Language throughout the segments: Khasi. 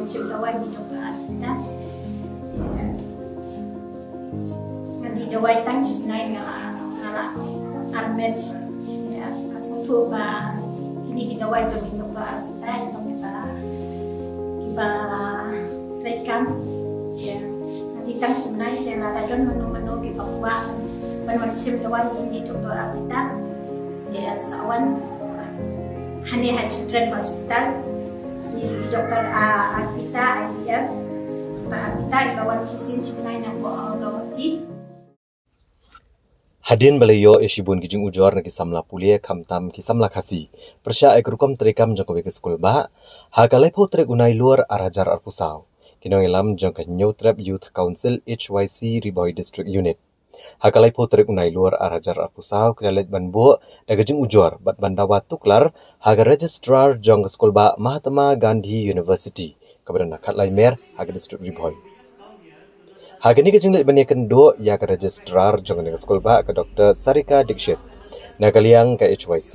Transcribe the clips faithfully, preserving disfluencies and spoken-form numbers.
Shim dawai ni Doktor Arpita. Ngan die dawai tang shi bnai nga la, nga la armet. Ïa, nga sngewthuh ba kine ki dawai jong ni Doktor Arpita, ïa, kiba, kiba treikam. Ïa, ngan die tang shi bnai, ïa, lada don mano mano kiba kwah ban wan shim dawai ni Doktor Arpita. Ïa, sa wan hangne ha Children Hospital. Ïa, Doktor, ah, Arpita, I V F. Doktor Arpita, iba wan shisien shi bnai na Guwahati. Hadien ba la ïoh ïa shibun ki jingujor na ki samla pule, khamtam ki samla Khasi, pyrshah ïa ka rukom treikam jong kawei ka skulbah, ha ka laiphew tarik u Nailur ar hajar arphew saw, ki nongïalam jong ka Hynñiewtrep Youth Council H Y C Ri Bhoi District Unit. Ha ka laiphew tarik u Nailur ar hajar arphew saw ki la leit ban buh da ka jingujor bad ban dawa tuklar ha ka Registrar jong ka skulbah Mahatma Gandhi University kaba don ha Khatlai Mer ha ka District Ri Bhoi. Ha kane ka jingleit ban ïakynduh ïa ka Registrar jong kane ka skulbah, ka Doktor Sarika Dixit, na ka liang ka H Y C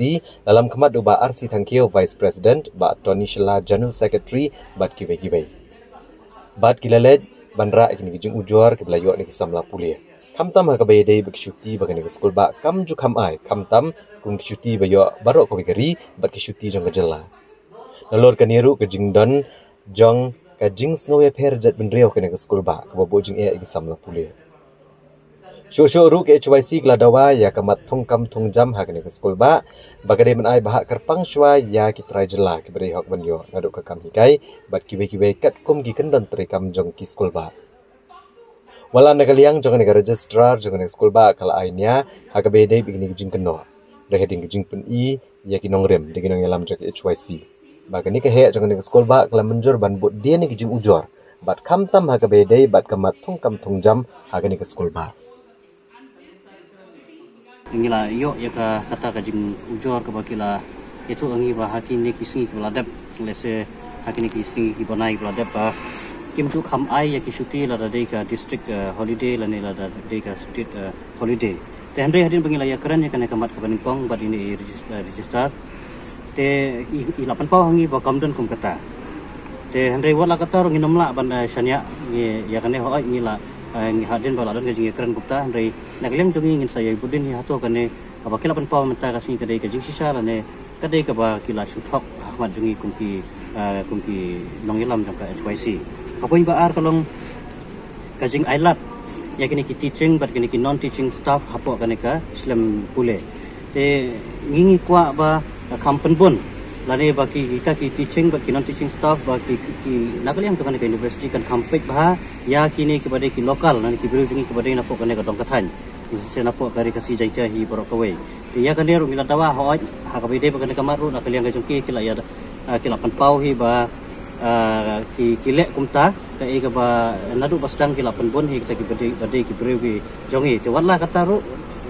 la lam khmat da u Bah R C Thangkhiew, Vice President, Bah Tony Shylla, General Secretary, bad kiwei kiwei. Bad ki la leit ban rah ïa kine ki jingujor kiba la ïoh na ki samla pule. Khamtam ha kaba ïadei bad ki shuti ba kane ka skulbah kam ju kham ai, khamtam kum ki shuti ba ïoh baroh kawei ka ri bad ki shuti jong ka jylla. Nalor kane ruh ka jingdon jong ka jingsngew ïapher jaitbynriew ha kane ka skulbah kaba buh jingeh ïa ki samla pule. Shuh shuh ruh ka H Y C ka la dawa ïa ka mat thungkam thungjam ha kane ka skulbah, ba ka dei ban ai bhah kyrpang shuwa ïa ki trai jylla kiba dei hok ban ïoh naduh ka kam hikai bad kiwei kiwei katkum ki kyndon treikam jong ki skulbah. Wat la na ka liang jong kane ka Registrar jong kane ka skulbah ka la ai nia ha kaba ïadei bad kine ki jingkynnoh, dei hadien ka jingpyni ïa ki nongrim da ki nongïalam jong ka H Y C, ba kane ka heh jong kane ka skulbah ka la mynjur ban bud dien ïa ki jingujor bad khamtam ha kaba ïadei bad ka mat thungkam thungjam ha kane ka skulbah. Ngi la ïoh ïa ka, kata ka jingujor kaba ki la ïathuh ïa ngi ba ha kine ki sngi kiba la dep, lehse ha kine ki sngi ki bnai kiba la dep, ba kim ju kham ai ïa ki shuti lada dei ka district, eh, holiday lane lada dei ka state, eh, holiday. Te hynrei hadien ba ngi la ïakren ïa kane ka mat kaba nyngkong bad ine i regis-, eh, registrar, te i, i la pynpaw ha ngi ba kam don kum kata. Te hynrei wat la katta ruh ngin ym lah ban, eh, shaniah ïa kane, hooid ngi la, eh, ngi hadien ba la don ka jingïakren kumta, hynrei na ka liang jong ngi ngin sa ïai bud dien hi hato kane kaba ki la pynpaw mynta ka sngi ka dei ka jingshisha lane ka dei kaba ki la shu thok ha khmat jong ngi kum ki, eh, kum ki nongïalam jong ka H Y C. Ka point ba ar ka long ka jingailad ïa kine ki teaching bad kine ki non teaching staff hapoh kane ka shlem pule. Te ngi ngi kwah ba ka kham pynbun lane ba ki, kita ki teaching bad ki non teaching staff ba ki, ki, ki na ka liang jong kane ka university kan kham peit bha ïa kine kiba dei ki local lane ki briew jong ngi kiba dei napoh kane ka dong ka thaiñ, se napoh ka Ri Khasi Jaiñtia hi baroh kawei. Te ïa kane ruh ngi la dawa, hooid, ha kaba ïadei bad kane ka mat ruh na ka liang ka jong ki, ki la ïa, ah, ki la pynpaw hi ba, ah, ki, ki leh kumta, kaei kaba naduh ba sdang ki la pynbun hi kita kiba dei, ba dei ki briew ki jong ngi. Te wat la katta ruh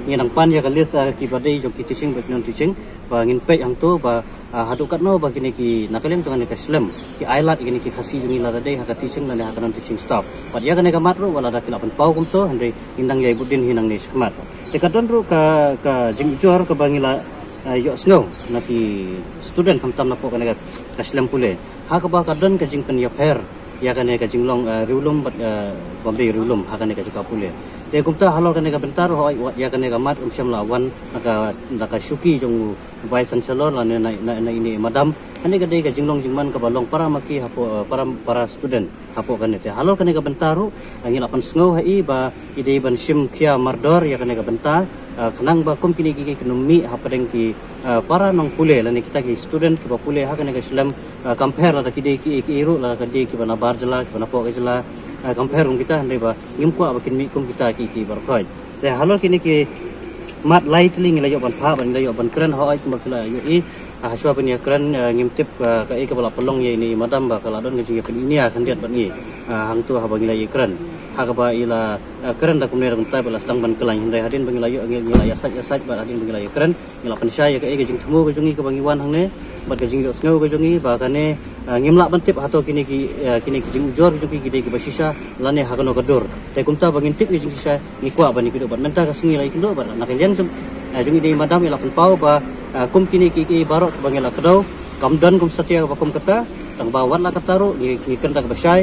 ngin nang pan ïa ka list, ah, kiba dei jong ki teaching bad ki non teaching, ba ngin peit hangto ba, ah, haduh katno ba kine ki na ka liang jong kane ka shlem ki ailad ïa kine ki Khasi jong ngi lada dei ha ka teaching lane ha ka non teaching staff. Bad ïa kane ka mat ruh wat lada ki la pynpaw kumto, hynrei ngin dang ïai bud dien hi nangne shakhmat. Te ka don ruh ka, ka jingujor kaba ngi la, eh, ïohsngew na ki student khamtam napoh kane ka, ka shlem pule, ha kaba ka don ka jingpynïapher ïa kane ka jinglong, eh, riewlum bad, eh, bym dei riewlum ha kane ka jaka pule. Te kumta halor kane ka bynta ruh, hooid, wat ïa kane ka mat ym shym la wan na ka, na ka shuki jong u Vice Chancellor lane na, na, na ine i madam. Kane ka dei ka jinglong jingman kaba long para ma ki hapoh, eh, para, para student hapoh kane. Te halor kane ka bynta ruh, eh, ngi la pynsngew ha i ba i dei ban shim khia mardor ïa kane ka bynta, eh, khnang ba kum kine ki, ki, kin ym mih hapdeng ki, eh, para nongpule lane kita ki student kiba pule ha kane ka shlem, eh, compare lada ki dei ki, ki ruh lada ki dei kiba na bar jylla, kiba napoh ka jylla, eh, compare kum kita, hynrei ba ngim kwah ba kin mih kum kita ki, ki baroh khoit. Te halor kine ki mat lai tylli ngi la ïoh ban phah bad ngi la ïoh ban kren, hooid, kumba ki la ïohi, ah, hashwa ban ïakren, ah, ngim tip, ah, kaei kaba la pynlong ïa ine i madam ba ka la don ka jingïapyni khyndiat bad ngi, ah, hangto haba ngi la ïakren. Ha kaba i la, ah, kren da kumne da kumtai bad la sdang ban kylleiñ, hynrei hadien ba ngi la ïoh, ngi, ngi la ïasaid ïasaid bad hadien ba ngi la ïakren, ngi la pynshai ïa kaei ka jingthmu ka jong ngi kaba ngi wan hangne bad ka jingïohsngew ka jong ngi ba kane, ah, ngim lah ban tip hato kine ki, ah, kine ki jingujor ki jong ki ki dei kiba shisha lane ha kano ka dur. Te kumta ba ngin tip ïa ka jingshisha, ngi kwah ban ïakynduh bad mynta ka sngi la ïakynduh bad na ka liang jong, ah, jong ine i madam i la pynpaw ba, ah, kum kine ki, ki baroh ba ngi la kdew, kam don kum satia ba kum kata, Tang ba wat la katta ruh ngi, ngi kren da kaba shai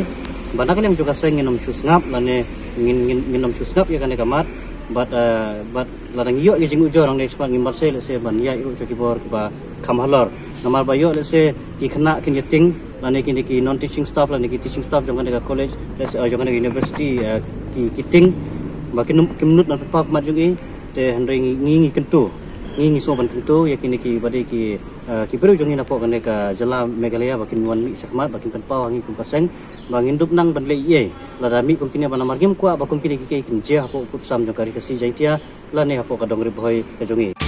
ba na ka liang jong ka seng ngin ym shu sngap lane ngin, ngin, ngin ym shu sngap ïa kane ka mat. Bad, eh, bad lada ngi ïoh ïa ka jingujor hangne shakhmat ngim banse lehse ban ïaid ruh sha ki bor kiba kham halor. Namar ba ïoh lehse ki khynnah kin ïa ting lane kine ki non teaching staff lane ki teaching staff jong kane ka college, lehse, eh, jong kane ka university, eh, ki, ki ting ba kin ym, kim nud ban pynpaw khmat jong i. Te hynrei ngi, ngi, ngi kyntu, ngi, ngi sngewbha ban kyntu ïa kine ki ba dei ki, eh, ki briew jong ngi napoh kane ka jylla Meghalaya ba kin wan mih shakhmat ba kin pynpaw ha ngi kum ka seng ba ngin dup nang ban leh ei ei lada mih kum kine, ba namar ngim kwah ba kum kine ki kei kin jia hapoh u kut sam jong ka Ri Khasi Jaiñtia lane hapoh ka dong Ri Bhoi ka jong ngi.